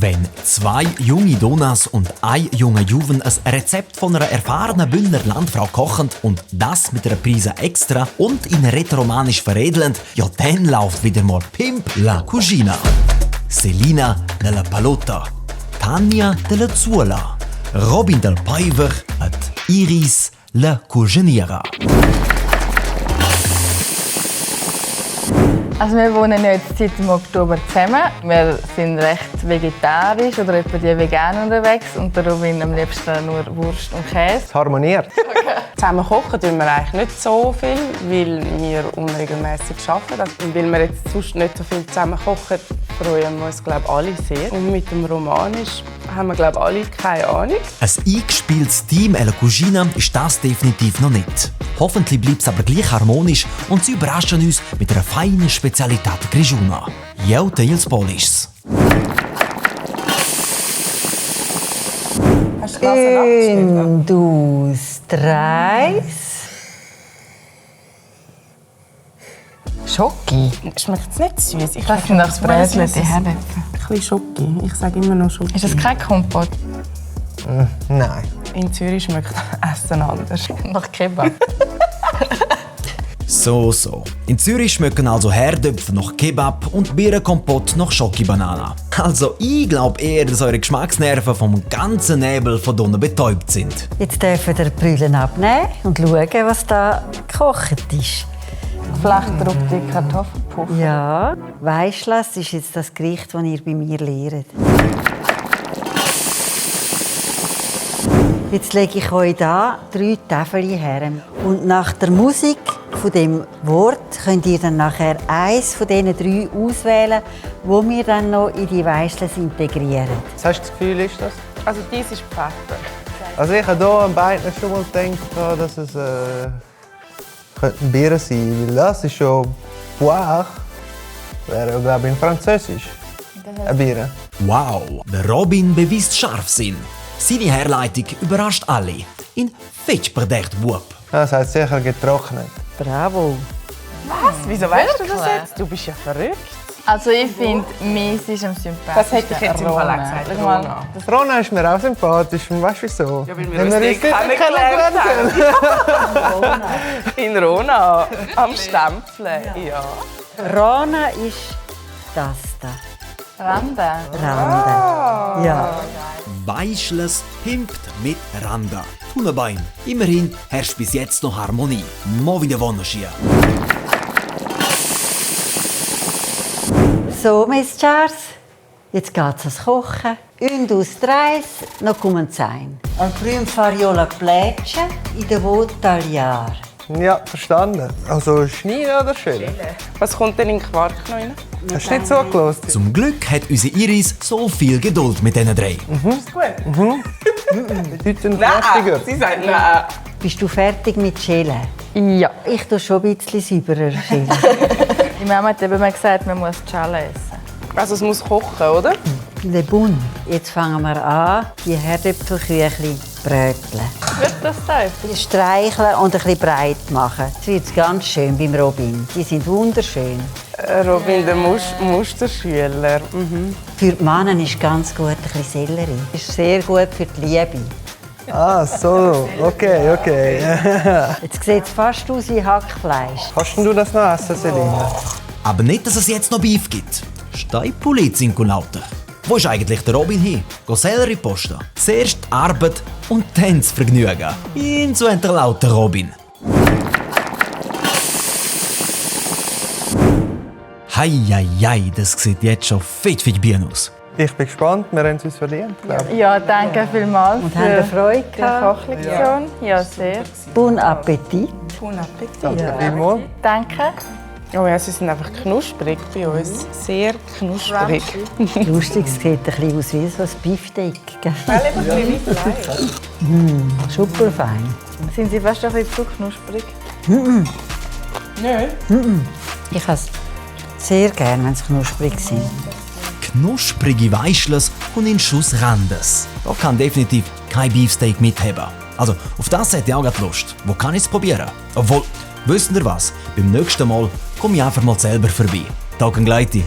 Wenn zwei junge Donas und ein junger Juven ein Rezept von einer erfahrenen Bündner Landfrau kochen und das mit einer Prise extra und in rätoromanisch veredeln, ja dann läuft wieder mal Pimp la Cucina. Selina della Palotta, Tania della Zuola, Robin del Paiver und Iris la Cuciniera. Also wir wohnen ja jetzt seit im Oktober zusammen. Wir sind recht vegetarisch oder etwa die vegan unterwegs und der Robin am liebsten nur Wurst und Käse. Es harmoniert. Okay. Zusammen kochen tun wir eigentlich nicht so viel, weil wir unregelmäßig arbeiten. Also, weil wir jetzt sonst nicht so viel zusammen kochen, freuen wir uns glaube alle sehr. Und mit dem Romanisch haben wir glaube alle keine Ahnung. Ein eingespieltes Team La Cucina ist das definitiv noch nicht. Hoffentlich bleibt es aber gleich harmonisch und sie überraschen uns mit einer feinen Spezialität Grigiuna. Eu tenho Polish. Hast du Klasse abgeschnitten? 2, 3. Schoki. Schmeckt es nicht süß? Das sind das Brätchen, die Herdäpfel. Ein bisschen Schoki. Ich sage immer noch Schoki. Ist das kein Kompott? Nein. In Zürich schmeckt Essen anders. Nach Kebab. So. In Zürich schmecken also Herdöpfe nach Kebab und Birnenkompott nach Schoki-Banana. Also ich glaube eher, dass eure Geschmacksnerven vom ganzen Nebel von unten betäubt sind. Jetzt dürfen wir die Brüllen abnehmen und schauen, was da gekocht ist. Flachgedruckte Kartoffelpuffer. Ja, Weisslass ist jetzt das Gericht, das ihr bei mir lehrt. Jetzt lege ich euch hier 3 Tafeln her. Und nach der Musik von dem Wort könnt ihr dann nachher eins von diesen 3 auswählen, wo wir dann noch in die Weisslass integrieren. Was hast du das Gefühl, ist das? Also dies ist Pfeffer. Also ich habe hier an beiden schon mal gedacht, dass es könnten Bieren sein, weil das ist schon Poire. Wäre ja, glaube ich, in Französisch. Ein Bier. Wow, der Robin beweist Scharfsinn. Seine Herleitung überrascht alle. In Fetschperdächt Bub. Das heißt sicher getrocknet. Bravo! Was? Wieso weißt du das Wirklich? jetzt? Du bist ja verrückt. Also ich finde, Mies ist am sympathischsten. Das hätte ich jetzt im Fall auch gesagt, Schau mal, Rona. Rona ist mir auch sympathisch. Und weißt du wieso? Ja, weil wir uns nicht kennengelernt haben. In Rona, am Stempeln. Ja. Rana ist das da. Randa. Rande. Ja. Weisschles pimpt mit Randa. Tunebein. Immerhin herrscht bis jetzt noch Harmonie. Mo wieder Wonnerschier. So, Miss Charles, jetzt geht's ans Kochen. Und aus 3, noch kommen sein. Ein prüm Fariola Plätsche in der Votaliar. Ja, verstanden. Also schneiden oder schälen? Was kommt denn in den Quark noch rein? Hast du nicht zugelassen? Zum Glück hat unsere Iris so viel Geduld mit diesen 3. Ist gut? Bedeutend kräftiger. Sie sagt nein. Bist du fertig mit Schälen? Ja. Ich tue schon ein bisschen sauberer schälen. Die Mama hat eben mal gesagt, man muss Schale essen. Also es muss kochen, oder? Le Bun. Jetzt fangen wir an, die Herdöpfelküchli bröteln. Wird das Teufel? Streicheln und ein bisschen breit machen. Jetzt wird es ganz schön beim Robin. Die sind wunderschön. Robin, der Musterschüler. Für die Männer ist ganz gut ein bisschen Sellerie. Ist sehr gut für die Liebe. Ah, so. Okay. Jetzt sieht es fast aus wie Hackfleisch. Kannst du das noch essen, Selina? Aber nicht, dass es jetzt noch Beef gibt. Stai Puliz in Lauter. Wo ist eigentlich der Robin hin? Go Sellerie posten. Zuerst die Arbeit und dann das Vergnügen. In so ein lauter Robin. Hei, das sieht jetzt schon fit Bier aus. Ich bin gespannt, wir haben es uns verdient, glaube ich. Ja, danke vielmals Und haben für Freude die gehabt. Kochlektion. Ja, sehr. Bon Appetit. Bon Appetit. Danke vielmals. Danke. Oh ja, sie sind einfach knusprig bei uns. Sehr knusprig. Lustig, es sieht ein bisschen aus wie so ein Beefsteak. gell? Super fein. Sind Sie fast ein bisschen zu knusprig? Nein. Ich habe es sehr gerne, wenn sie knusprig sind. Knusprige Weisschles und in Schuss Randes. Da kann definitiv kein Beefsteak mithaben. Also, auf das hätte ich auch gerade Lust. Wo kann ich es probieren? Obwohl, wisst ihr was? Beim nächsten Mal komme ich einfach mal selber vorbei. Tag und Gleiti.